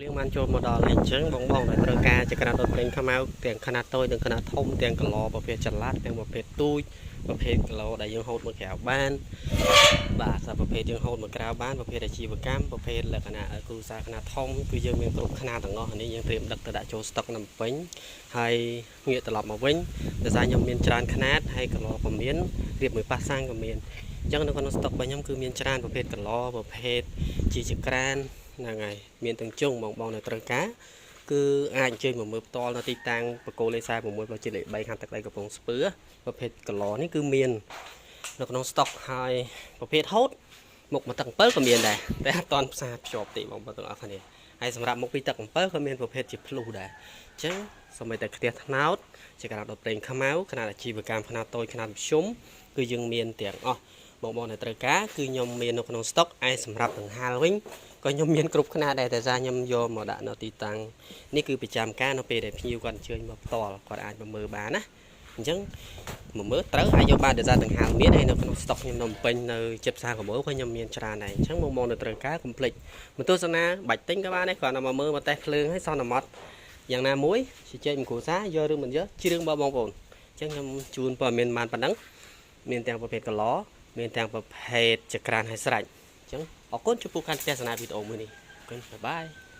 លៀងបានចូលមកដល់ហើយអញ្ចឹងបងបងដែលត្រូវការចក្រានដុតប្រេងខ្មៅទាំងຂະຫນាតតូចនិងຂະຫນាតធំទាំងកឡប្រភេទចល័តទាំងប្រភេទទូចប្រភេទគីឡូដែលយើងហូតមកក្រៅបានបាទសារប្រភេទយើងហូតមកក្រៅបានប្រភេទអាជីវកម្មប្រភេទលក្ខណៈគ្រួសារຂະຫນាតធំគឺយើងមានគ្រប់ຂະຫນាតទាំងអស់នេះយើងត្រៀមដឹកទៅដាក់ចូលស្តុកនៅពេញហើយងាកត្រឡប់មកវិញដោយសារខ្ញុំមានច្រើនຂະຫນាតហើយកឡក៏មានរៀបមួយប៉ាសាំងក៏មានអញ្ចឹងនៅក្នុងស្តុករបស់ខ្ញុំគឺមានច្រើនប្រភេទកឡប្រភេទជាចក្រានហ្នឹងហើយមានទាំងជុងបងបងនៅត្រូវការគឺអាចអញ្ជើញមកមើលផ្ទាល់នៅទីតាំងបកគោលេខ46ផ្លូវជាតិលេខ3ខាងទឹកដីកំពង់ស្ពឺប្រភេទកឡនេះគឺមាននៅក្នុងស្តុកហើយប្រភេទហូតមុខមកទឹក7ក៏មានដែរតែអត់តាន់ផ្សារភ្ជាប់ទេបងប្អូនទាំងអស់គ្នាហើយសម្រាប់មុខពីទឹក7ក៏មានប្រភេទជាភ្លុះដែរអញ្ចឹងសូម្បីតែខ្ទះថ្នោតជាការដុតប្រេងខ្មៅຂະຫນាតអាជីវកម្មຂະຫນាតតូចຂະຫນាតមធ្យមគឺយើងមានទាំងអស់បងប្អូនដែលត្រូវការគឺខ្ញុំមាននៅក្នុងស្តុកឯសម្រាប់ដង្ហាលវិញក៏ខ្ញុំមានគ្រប់ຂະຫນាតដែរតែសារខ្ញុំយកមកដាក់នៅទីតាំងនេះគឺប្រចាំការនៅពេលដែលភ្ញៀវគាត់អញ្ជើញមកផ្ទាល់គាត់អាចមកមើលបានណាអញ្ចឹងមកមើលត្រូវអាចយកបានដោយសារដង្ហាលមានហើយនៅក្នុងស្តុកខ្ញុំនៅពេញនៅចិត្តផ្សារកម៉ូក៏ខ្ញុំមានច្រើនដែរអញ្ចឹងមកមកនៅត្រូវការកុំភ្លេចមកទស្សនាបាច់ទិញក៏បានដែរគ្រាន់តែមកមើលមកតេស្តភ្លើងហើយសន្មត់យ៉ាងណាមួយជជែកមួយគ្រួសារយកឬមិនយកជ្រឿងបងប្អូនអញ្ចឹងខ្ញុំជូនព័ត៌មានបានប៉ុណ្ណឹងមានទាំងប្រភេទកឡមានទាំងប្រភេទចក្រានហើយស្រេចអញ្ចឹងអរគុណចំពោះការទស្សនាវីដេអូមួយនេះអរគុណ bye bye.